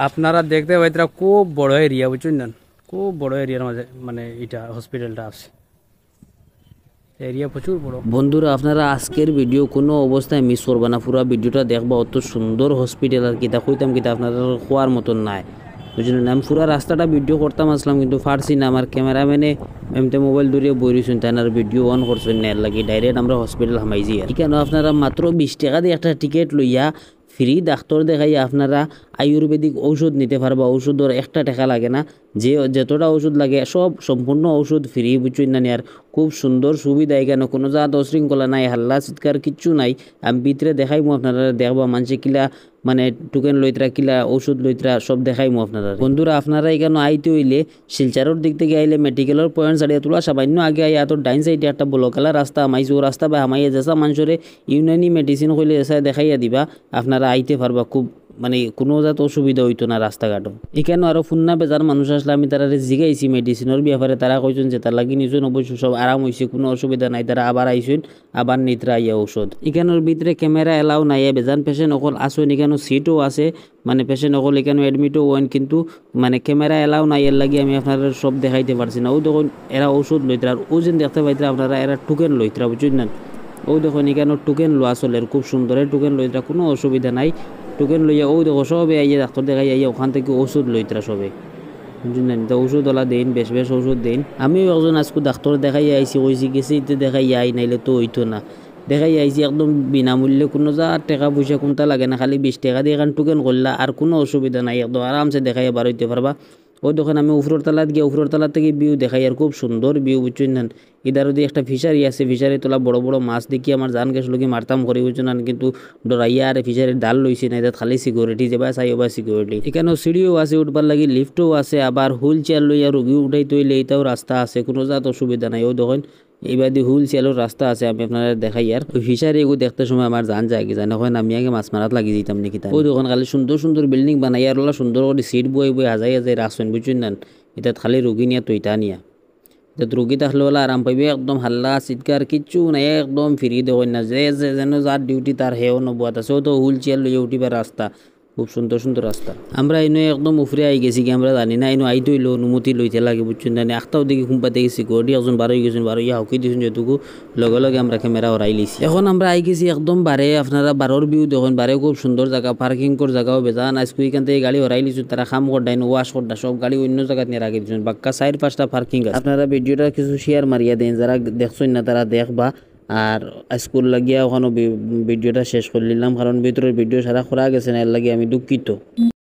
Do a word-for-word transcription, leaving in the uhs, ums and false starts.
আপনারা দেখতে পাইতরা খুব বড় এরিয়া, বুঝছইন না? খুব বড় এরিয়ার মাঝে মানে ইটা হসপিটালটা আছে। এরিয়া প্রচুর বড়। বন্ধুরা, আপনারা আজকের ভিডিও কোনো অবস্থায় মিস করবা না, পুরা ভিডিওটা দেখবা। অত সুন্দর হসপিটাল আর কিতা কইতাম কিতা, আপনারা কওয়ার মতন নায়, বুঝছইন না? আমি পুরা রাস্তাটা ভিডিও করতাম আসলাম, কিন্তু পারছি না, আমার ক্যামেরাম্যানে এমতে মোবাইল ধরিয়া বই রইছইন, তাইন আর ভিডিও অন করছইন না, এর লাগি ডাইরেক্ট আমরা হসপিটাল হামাইছি। আর ইখানো আপনারা মাত্র বিশ টেকা দি একটা টিকিট লইয়া ফ্রি ডাক্তর দেখাইয়া আপনারা আয়ুর্বেদিক ঔষধ নিতে পারবা। ঔষধর একটা টেকা লাগে না, যে যতটা ঔষধ লাগে সব সম্পূর্ণ ঔষধ ফ্রি, বুঝছইন না নি? আর খুব সুন্দর সুবিধা, ইখানো কোনো জাত অশৃঙ্খলা নাই, হাল্লা চিৎকার কিচ্ছু নাই। আমি ভিতরে দেখাইমু আপনারা, দেখবা মানষে কিলা মানে টোকেন লইতরা, কিলা ঔষধ লইতরা, সব দেখাইমু আপনারা। বন্ধুরা, আপনারা ইখানো আইতে অইলে শিলচরর দিক থাকি আইলে মেডিকেলর পয়েন্ট ছাড়িয়া থুড়া সামান্য আগে আইয়া তো ডাইন সাইডে একটা ব্লু কালার রাস্তা হামাইছে, অউ রাস্তা বায় হামাইয়া যেসা মানষরে ইউনানি মেডিসিন কইলে যেসা দেখাইয়া দিবা, আপনারা আইতে পারবা। খুব মানে কোনো জাত অসুবিধা অইতো না রাস্তাঘাটো। ইখানো আরো ফুন্না বেজার মানুষ আসলে আমি তারারে জিগাইছি মেডিসিনর ব্যাপারে, তারা কইছইন যে তার লাগি নিছইন, অবশ্য সব আরাম অইছে, কোনো অসুবিধা নাই। তারা আবার আইছইন, আবার নিতরা আইয়া ঔষধ। ইখানোর ভিতরে ক্যামেরা এলাও নাই, বেজান পেশেন্ট অকল আছইন, ইখানো সিটও আছে, মানে পেশেন্ট অকল ইখানো অ্যাডমিটও অইন, কিন্তু মানে ক্যামেরা এলাও নাই, এর লাগি আমি আপনারারে সব দেখাইতে পারছি না। অউ দেখইন এরা ঔষধ লইতরা, আর অউ যেন দেখতে পাইতরা আপনারা, এরা টোকেন লইতরা, বুঝছইন না? অউ দেখইন ইখানো টোকেন লওয়া চলের, খুব সুন্দরে টোকেন লইতরা, কোনো অসুবিধা নাই। টোকেন লইয়া অউ দেখো সবে আইয়া ডাক্তর দেখাইয়া আইয়া অখান থাকি ঔষধ লইতরা সবে, বুঝছইন না? তো ঔষধ অলা দেইন, বেশ বেশ ঔষধ দেইন। আমিও একজন আইজকু ডাক্তর দেখাইয়া আইছি, কইছি গেছি ইতে দেখাইয়া আই, নাইলে তো অইতো না। দেখাইয়া আইছি একদম বিনামূল্যে, কোনো জাত টেকা পয়সা কুন্তা লাগে না, খালি বিশ টেকা দি ইখান টোকেন করলা, আর কোনো অসুবিধা নাই, একদম আরামসে দেখাইয়া বার অইতে পারবা। অউ দেখইন আমি উপরর তালাত গিয়া উপরর তালাত থাকি ভিউ দেখাইয়ার, খুব সুন্দর ভিউ, বুঝছইন না? ইদারদি একটা ফিশারি আছে, ফিশারি তলা বড় বড় মাছ দেখি আমার জান গেছলো গি মারতাম করি, বুঝছইন না? কিন্তু ডরাইয়া আর ফিশারির ধার লইছি না, ইতাত খালি সিকিউরিটি, যেবায় চাই অবায় সিকিউরিটি। ইখানো সিঁড়িও আছে উঠবার লাগি, লিফটও আছে, আবার হুইল চেয়ার লইয়া রুগী উঠাইতে অইলে ইতাও রাস্তা আছে, কোনো জাত অসুবিধা নাই। অউ দেখইন ইবাদি হুইল চেয়ারর রাস্তা আছে, আমি আপনারারে দেখাইয়ার। অউ ফিশারি এগু দেখতে সময় আমার জান যায় গি জানে, কয় না আমি আগে মাছ মারাত লাগি যাইতাম নাকি তার। অউ দেখইন খালি সুন্দর সুন্দর বিল্ডিং বানাইয়া আর অলা সুন্দর করি সিট বই বই হাজাই হাজাই রাখছইন, বুঝছইন না? ইতাত খালি রুগী নিয়া তইতা নিয়া। ইতাত রুগী থাকলে অলা আরাম পাইবে, একদম হাল্লা চিৎকার কিচ্ছু নাই, একদম ফ্রি দেখইন না। যে যে যেন যার ডিউটি তার হে অনো বওয়াত আছে, অউ তো হুইল চেয়ার লইয়া উঠিবার রাস্তা। খুব সুন্দর সুন্দর রাস্তা। আমরা ইনো একদম উপরে আই গেছি গি, আমরা জানি না, ইনো আইতে অইলে অনুমতি লইতে লাগে, বুঝছইন না? আখতাও দেখি কুম্পা দেখি সিকিউরিটি একজন বার অই গেছইন, বার অইয়া হকি দিছইন যেটুকু, লগে লগে আমরা ক্যামেরা হরাই লিছি। এখন আমরা আই গেছি একদম বারে, আপনারা বারর ভিউ দেখইন, বারে খুব সুন্দর জাগা, পার্কিং কর জাগাও বেজান। আইজকু ইখান থাকি গাড়ি হরাই লিছইন, তারা কাম কররা, ইনো ওয়াশ কররা, সব গাড়ি অইন্য জাগাত নিয়া রাখি দিছইন। বাক্কা চাইর পাঁচটা পার্কিং আছে। আপনারা ভিডিওটা কিছু শেয়ার মারিয়া দেইন, যারা দেখছইন না তারা দেখবা। আর আইজকুর লাগিয়া অখানো ভি-, ভিডিওটা শেষ করিলিলাম, কারণ ভিতরর ভিডিও সারা করা গেছে না, এর লাগি আমি দুঃখিত।